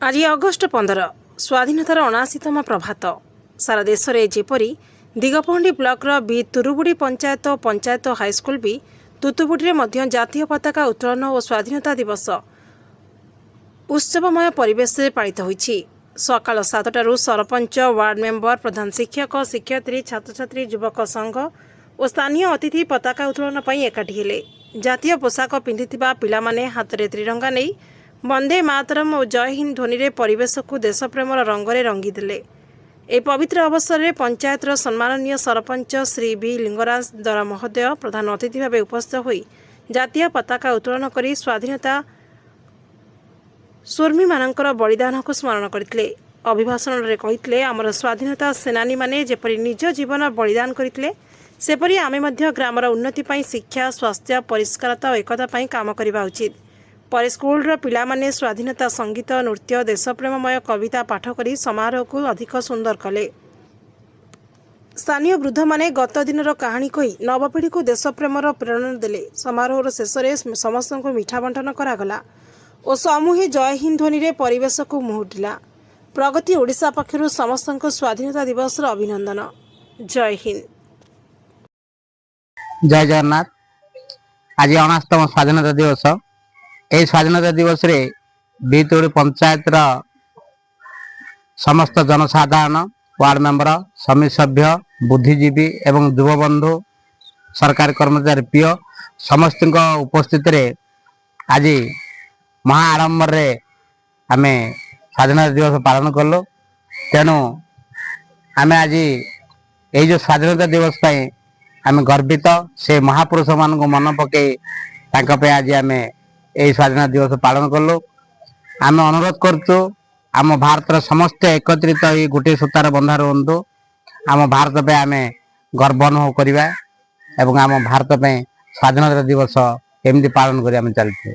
ଆଜି ଅଗଷ୍ଟ 15, ସ୍ୱାଧୀନତାର 79ତମ ପ୍ରଭାତ। ସାରା ଦେଶରେ ଯେପରି ଦିଗପହଣ୍ଡି ବ୍ଲକର ବି ତୁରୁବୁଡ଼ି ପଞ୍ଚାୟତ ଓ ପଞ୍ଚାୟତ ହାଇସ୍କୁଲ ବି ତୁତୁବୁଡ଼ିରେ ମଧ୍ୟ ଜାତୀୟ ପତାକା ଉତ୍ତୋଳନ ଓ ସ୍ୱାଧୀନତା ଦିବସ ଉତ୍ସବମୟ ପରିବେଶରେ ପାଳିତ ହୋଇଛି। ସକାଳ 7ଟାରୁ ସରପଞ୍ଚ, ୱାର୍ଡ ମେମ୍ବର, ପ୍ରଧାନ ଶିକ୍ଷକ, ଶିକ୍ଷୟିତ୍ରୀ, ଛାତ୍ରଛାତ୍ରୀ, ଯୁବକ ସଂଘ ଓ ସ୍ଥାନୀୟ ଅତିଥି ପତାକା ଉତ୍ତୋଳନ ପାଇଁ ଏକାଠି ହେଲେ। ଜାତୀୟ ପୋଷାକ ପିନ୍ଧିଥିବା ପିଲାମାନେ ହାତରେ ତ୍ରିରଙ୍ଗା ନେଇ ବନ୍ଦେ ମାତରମ୍ ଓ ଜୟ ହିନ୍ଦ ଧ୍ୱନିରେ ପରିବେଶକୁ ଦେଶପ୍ରେମର ରଙ୍ଗରେ ରଙ୍ଗିଦେଲେ। ଏହି ପବିତ୍ର ଅବସରରେ ପଞ୍ଚାୟତର ସମ୍ମାନନୀୟ ସରପଞ୍ଚ ଶ୍ରୀ ବି ଲିଙ୍ଗରାଜ ଦରା ମହୋଦୟ ପ୍ରଧାନ ଅତିଥି ଭାବେ ଉପସ୍ଥିତ ହୋଇ ଜାତୀୟ ପତାକା ଉତ୍ତୋଳନ କରି ସ୍ୱାଧୀନତା ସଂଗ୍ରାମୀମାନଙ୍କର ବଳିଦାନକୁ ସ୍ମରଣ କରିଥିଲେ। ଅଭିଭାଷଣରେ କହିଥିଲେ, ଆମର ସ୍ୱାଧୀନତା ସେନାନୀମାନେ ଯେପରି ନିଜ ଜୀବନ ବଳିଦାନ କରିଥିଲେ, ସେପରି ଆମେ ମଧ୍ୟ ଗ୍ରାମର ଉନ୍ନତି ପାଇଁ ଶିକ୍ଷା, ସ୍ୱାସ୍ଥ୍ୟ, ପରିଷ୍କାରତା ଓ ଏକତା ପାଇଁ କାମ କରିବା ଉଚିତ। ପରେ ସ୍କୁଲର ପିଲାମାନେ ସ୍ୱାଧୀନତା ସଙ୍ଗୀତ, ନୃତ୍ୟ, ଦେଶପ୍ରେମମୟ କବିତା ପାଠ କରି ସମାରୋହକୁ ଅଧିକ ସୁନ୍ଦର କଲେ। ସ୍ଥାନୀୟ ବୃଦ୍ଧମାନେ ଗତ ଦିନର କାହାଣୀ କହି ନବପିଢ଼ିକୁ ଦେଶପ୍ରେମର ପ୍ରେରଣା ଦେଲେ। ସମାରୋହର ଶେଷରେ ସମସ୍ତଙ୍କୁ ମିଠା ବଣ୍ଟନ କରାଗଲା ଓ ସମୂହେ ଜୟ ହିନ୍ଦ ଧ୍ୱନିରେ ପରିବେଶକୁ ମୁହୁଟିଲା। ପ୍ରଗତି ଓଡ଼ିଶା ପକ୍ଷରୁ ସମସ୍ତଙ୍କୁ ସ୍ୱାଧୀନତା ଦିବସର ଅଭିନନ୍ଦନ। ଜୟ ହିନ୍ଦ। ଜୟ ଜଗନ୍ନାଥ। ଆଜି 79ତମ ସ୍ୱାଧୀନତା ଦିବସ। ଏହି ସ୍ୱାଧୀନତା ଦିବସରେ ବିତୁଡ଼ି ପଞ୍ଚାୟତର ସମସ୍ତ ଜନସାଧାରଣ, ୱାର୍ଡ ମେମ୍ବର, ସମିତି ସଭ୍ୟ, ବୁଦ୍ଧିଜୀବୀ ଏବଂ ଯୁବବନ୍ଧୁ, ସରକାରୀ କର୍ମଚାରୀ, ପିଓ ସମସ୍ତଙ୍କ ଉପସ୍ଥିତିରେ ଆଜି ମହା ଆଡ଼ମ୍ବରରେ ଆମେ ସ୍ୱାଧୀନତା ଦିବସ ପାଳନ କଲୁ। ତେଣୁ ଆମେ ଆଜି ଏଇ ଯେଉଁ ସ୍ୱାଧୀନତା ଦିବସ ପାଇଁ ଆମେ ଗର୍ବିତ। ସେ ମହାପୁରୁଷମାନଙ୍କୁ ମନେ ପକେଇ ତାଙ୍କ ପାଇଁ ଆଜି ଆମେ ଏଇ ସ୍ୱାଧୀନତା ଦିବସ ପାଳନ କଲୁ। ଆମେ ଅନୁରୋଧ କରୁଛୁ, ଆମ ଭାରତର ସମସ୍ତେ ଏକତ୍ରିତ ହୋଇ ଗୋଟିଏ ସୂତାରେ ବନ୍ଧା ରୁହନ୍ତୁ। ଆମ ଭାରତ ପାଇଁ ଆମେ ଗର୍ବ ଅନୁଭବ କରିବା ଏବଂ ଆମ ଭାରତ ପାଇଁ ସ୍ୱାଧୀନତା ଦିବସ ଏମିତି ପାଳନ କରି ଆମେ ଚାଲିଛୁ।